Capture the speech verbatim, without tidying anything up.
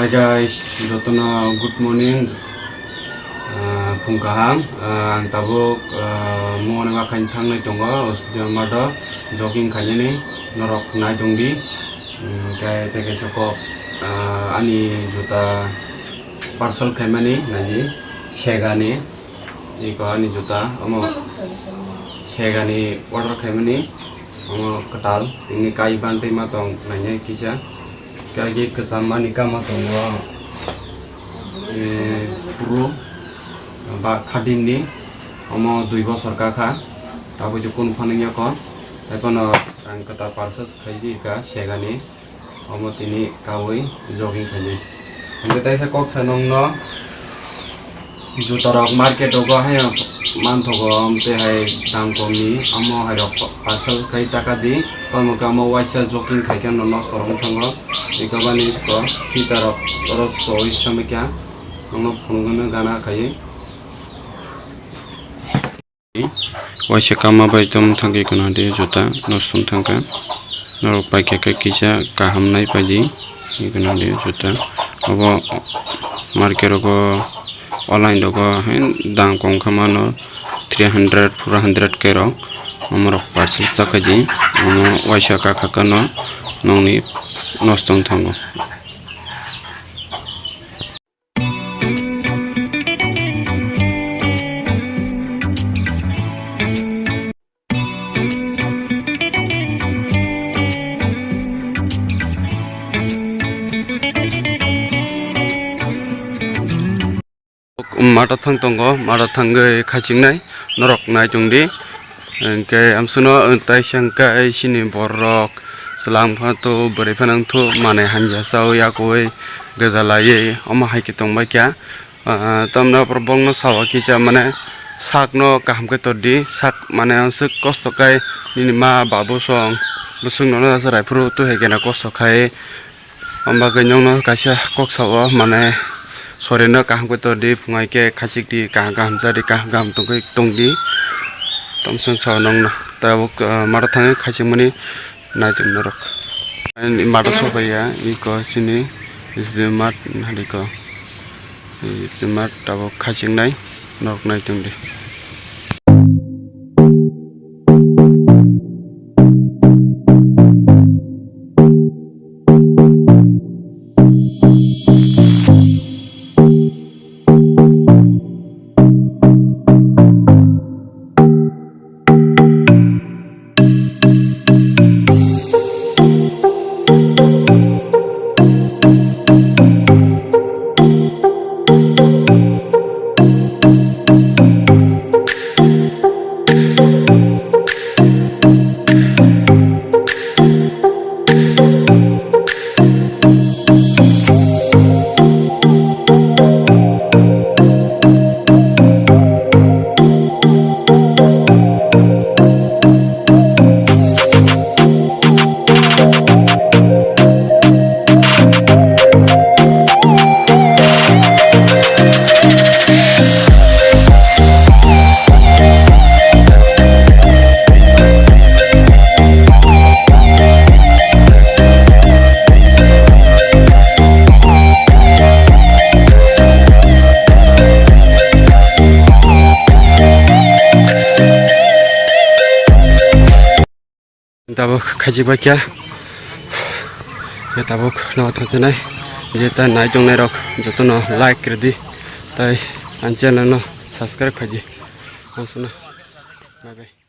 Hi guys, jotono good morning. Ah, phung kaham. Ah, ang tabuk, ah, mungani bakhain thangnai tongo, Usdiya Math o jogging khainani norok nai tongdi. Hmm, khe tei kaisa kok, ah, ani juta parcel khaimani nai di Sega ni. Iko ani juta, omo Sega ni order khaimani, omo kwtal, tini kai ban tei ma tong nainai kisa, kai ge kwcham mani kama tongo, eh, Pro ba Khadim ni, omo dui bosor kakha, tabuk je kunu phano yako, tei phano ang kwtal purchase khaidi ka Sega ni. Omo tini kaui jogging khainai. Hingke taisa kok sa nongno juta rok market rogo hai manthogo, amtwi hai dam kom ni, amo hai rok parcel khai taka di, tamo khe amo waisa jogging khaikhe no nosto rok wng thango, eko bani ko fita rok oro soi samikha, nongno phunugano gana khaiwi. Waisa kama bai tong thangkhe kono de juta nosto wng thangkha. Norok paikha khe kisa kaham nai paidi, kono de juta. Obo market rogo online rogo hai dam kom kha mano three hundred, four hundred ke rok. Omorok parcel chakhaidi, omo waisa kakha kano nongni nosto wng thango. Mata thang tongo, mata thangwi khachiknai norok nai tongdi. Hingke amsono taisa hingke sini borok chwla wngpha to bwrwi phano wngthu manwi hamya chawi yakwi gwdalaiwi omo hai khe tongbaikha. Ah, tamni aphuru bongno sawa kisa mane sakno kaham khe tordi, sak mane aswk kosto khai nini ma babu song bwswk nono aswk raiphuru twi hai khe kosto khai. Omo bagwi nwngno kaisa kok sao mane sorino kaham khe tordi, phungai khe khachikdi, kaham kaham chadi, kaham kaham tongwi tongdi. Tamsong sao nwngno tabuk, ah, mata thangwi khachikmani naitok norok. Ani mata sokaiya iko sini Jimat hadiko. Jimat tabuk khachiknai norok nai tongdi. Tabuk khajik bai kya. Ya tabuk no thangsinai. Je ta nai tongnai rok jotono like ridi. Tai ang channel no subscribe khaji. Ang suna. Bye bye.